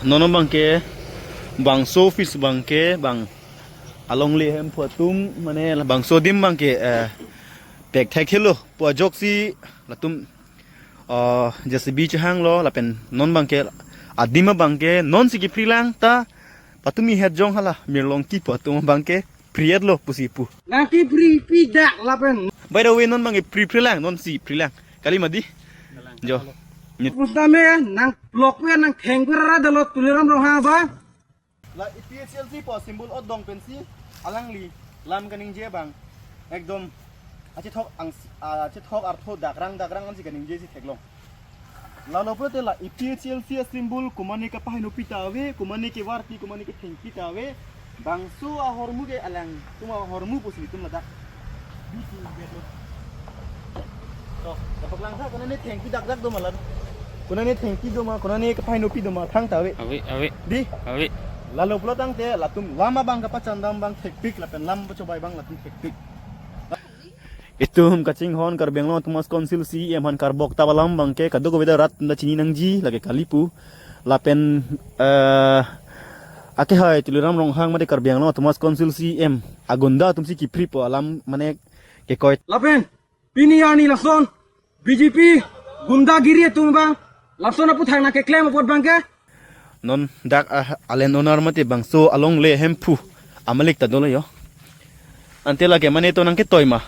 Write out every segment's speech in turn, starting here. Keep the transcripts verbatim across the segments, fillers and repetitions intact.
Non abangke bangso office abangke bang alongle hemphu atum mane labangso adim abangke, eh, pekthek helo pu ajoksi latum, eh, J C B chehanglo lapen non abangke adim abangke nonsi kiphri lang ta patumi het jong hala Mirlongki pu atum abangke phri-etlo pusi pu. Nangkiphri pidak lapen. By the way, non abangke phri phri lang, nonsi phri lang. Kali mati? Jo. Nit. Pustame nang blok pe nang thengpera dalo Tuliram Ronghang ba. La A P H L C pu symbol odong pensi alangli lam kaningje abang ekdom achethok ang, achethok artho dakrang dakrang ansi kaningjesi theklong. Lalo pulote la A P H L C asymbol komane kapaheno pita ave, komane kevarpi, komane kethengpi ta ave. Bangso ahormu ke alangtum ahormu pusi itum ladak. Di ti bet lo. To, dapat langsa konane thengpi dakdak do ma la. Konane thengpi do ma, konane kapahenopi do ma, thangta ave. Ave, ave. Di? Ave. Lalo pulo tangte latum lam abang kapachandam abang thekpik lapen lam pachobai abang latum thekpik. Itum kachinghon Karbi Anglong Autonomous Council C E M aphan karbok tap alam abangke kadokave arat atum ta chini nangji lake kali pu. Lapen, eh, akehai Tuliram Ronghang mate Karbi Anglong Autonomous Council C E M agunda atumsi kiphri pu alam mane kekoi. Lapen pini arni lason B J P gundagiri atum abang lason aputhak nangkeklem apot abangke. Non dak, ah, a-land owner mate bangso alongle hemphu amalik ta dolo jo. Ante lake mane to nangketoi ma?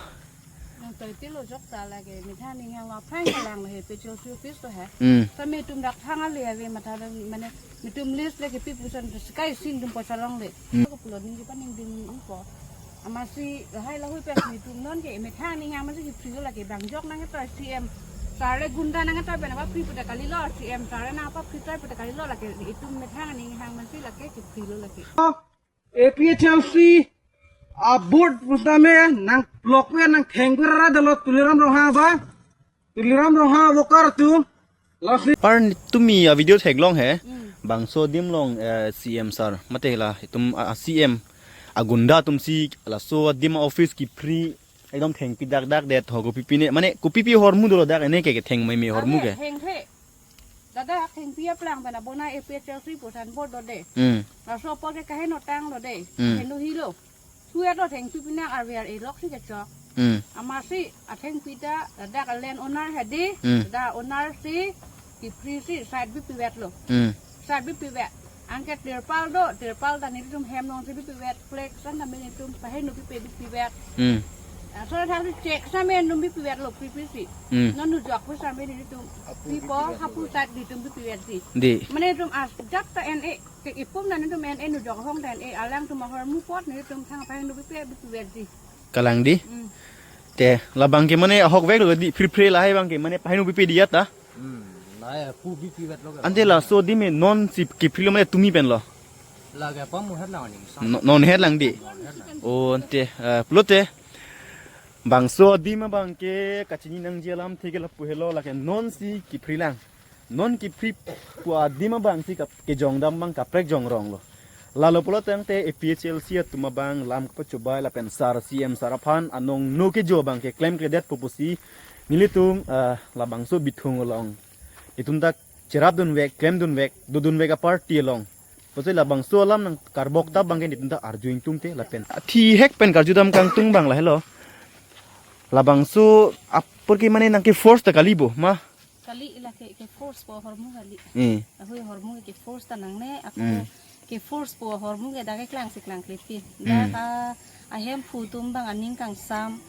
Nangtoi tilo jokta lake methang ninghang lo aphrang kelang lo he, A P H L C office lo he. Hmm. Tame itum dak thang ale ave matha mane itum list lake pi puson sky sin itum poisa longle. Hmm. Ko pulo ningje pa ningding upo. Amatsi lahai lahui pen itum nonke methang ninghang amatsi kiphri lo lake bang jok nangketoi C M. Sir le gunda nangketoi pen apa phri pute kalilo C M. Sir le nang apa phri toi pute kalilo lake itum methang ninghang amatsi lake kiphri lo lake. A P H L C a board pustame nang blok pe nang thengpera dalo Tuliram Ronghang ba. Tuliram Ronghang worker atum. Lasi. Par tumi a video theklong he. Hmm. Bangso adim along, eh, C M sir. Mate la itum a, a C M agunda atumsi laso adim a-office kiphri ekdom thengpi dakdak det ho kopipi ne. Mane kopipi ahormu dolo dak ene ke ketheng meme ahormu ke. Ave, thengthe. Dada thengpi aplang pen abona A P H L C pu signboard do de. Hmm. Laso apor ke kaheno tanglo de. Hmm. Heno hilo. Suya to thengpi pinak arve ar elok si kechok. Hmm. Amatsi athengpi ta ladak a-land owner hedi. Hmm. Ladak owner si kiphri si side bipivetlo. Hmm. Side bipivet. Anke tirpal do, tirpal ta nelitum hem alongsi bipivet, flag san ta nelitum paheno pipe bipivet. Hmm. Ah, so tha si chek same nelitum bipivetlo P P C. Hmm. Non nujok pu same nelitum. Apu pipo bipivet hapu lo. Side nelitum bipivetsi. Di. Mane itum as jat ta N A. Ke ipum nang itum N A nujok ahong ta N A alangtum ahormu apot nelitum thang paheno pipe bipivetsi. Kalang di? Hmm. Te labangke mane ahokveklo di phriphri lahai abangke mane paheno pipe di ya ta? Hmm, lahai pu bipivetlo ke. Ante laso adim nonsi kiphrilo mane tumi penlo? Lake pamu het lang ni. No-, non het lang di? Non het lang. O ante, eh, pulote bangso adim abangke kachini nangji alamthe ke lapu helo lake nonsi kiphri lang. Non kiphri pu adim abangsi kap-, kejongdam abang kaprek jongronglo. Lalo pulo tangte A P H L C atum abang lam kapachobai lapen sir C M sir aphan anong no kejo abangke klemkledetpo pusi nelitum, ah, labangso bithung along itum ta cherapdunvek, klemdunvek, dodunvek a-party along. Pusi labangso alam nangkarbok tap abangke nelitum ta arju ingtungte lapen. Thihek pen karjudam kangtung abang lahelo. Labangso apor ke mane nangke-force ta kali bo ma? Kali lake ke-force po ahormu kali. Hmm. Ahui ahormu ke-force ta nangne ako. Hmm. Ke-force po ahormu ke dak keklangsi klangklepin. Hmm. Dak ahemphu atum abang aning kangsam.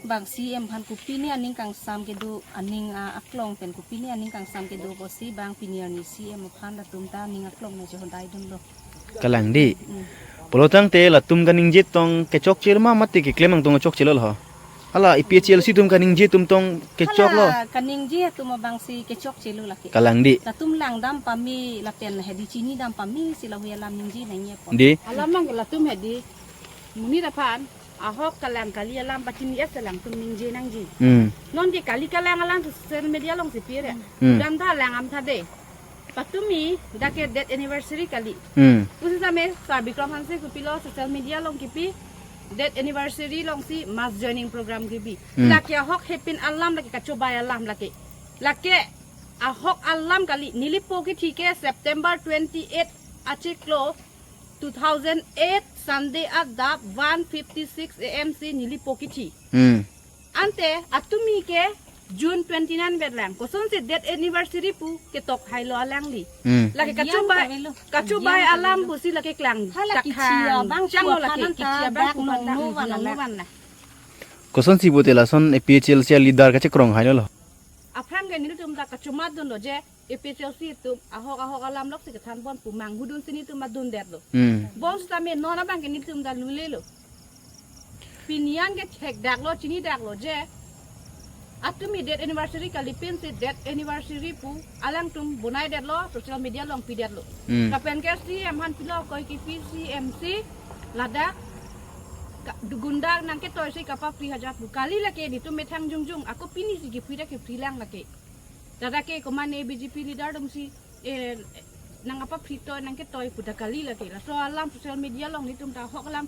Bang C M aphan kopine aning kangsam kedo aning, ah, aklong pen kopine aning kangsam kedo pusi bang pini arni C M aphan latum ta aning aklong na jehon daidunlo. Kalang di. Hmm. Pulo tangte latum kaningje tong kechokche ma mate keklem angtong kechokchelo ho? Hala A P H L C atum kaningje atum tong kechoklo. Hala kaningje atum abangsi kechokchelo lake. Kalang di. Latum langdam pame lapen hedi chinidam pamesi lahai alam ningje nangji apot. Di. Alam abang latum hedi monit aphan ahok kalang kali alam pachini-et alangtum ningje nangji. Hmm. Nonke kali kalang alam social media alongsi pire. Hmm. Dam ta lang am tha de. Patumi dak ke death anniversary kali. Hmm. Pusi same Sir Bikram Hanse kopilo social media along kipi death anniversary alongsi mass joining program kipi. Hmm. Lake ahok hepin alam lake kachobai alam lake. Lake Ahok alam kali, neli po kithi ke September twenty-eight achiklo two thousand eight Sunday adap one fifty-six A M si neli po kithi. Hmm. Ante atumi ke June twenty-nine vet lang. Kosonsi death anniversary pu ketok hailo alangli. Hmm. Lake kachobai, kachobai alam pusi lake klang. Hala kichi abang chang lo lake, kichi abang dak nong no van lang. Kosonsi pute lason A P H L C a leader kachekrong hailo lo. Aphrang ke nelitum ta kachomat dunlo je A P H L C atum ahok ahok alam loksi kethan pon pu manghudun si nelitum ta dundetlo. Hmm. Bonsitame non abang ke nelitum ta lulelo. Pini an ke thekdaklo, chinidaklo je atumi death anniversary kali pensi death anniversary pu alangtum bonaidetlo, social media along pidetlo. Hmm. Lapen ke C M aphan pilo koi kipi C M si ladak ka-, gunda nangketoi si kapapri hajat pu kali lake nelitum methang jongjong ako pini si kipri ta kipri lang lake. Tata ke komane B J P leader atum si, eh, nangkapapri toi nangketoi pu ta kali lake. Laso alam social media along nelitum ta ahok alam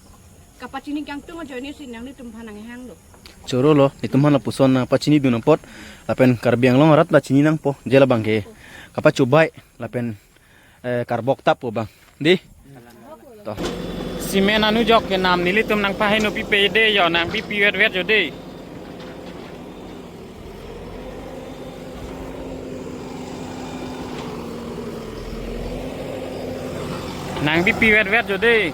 kapachini kangtung ajoine si nanglitum aphan nanghanglo. Choro lo, nelitum aphan lapuson nangpachinidun apot, lapen Karbi Anglong arat ta chini nangpo, je labang ke kapachobai, lapen, eh, karbok tap po bang. Dei? To. Cement anujok ke nam nelitum nangpaheno pipe dei yo, nangpipi vetvet yo dei. Nangpipi vetvet yo dei.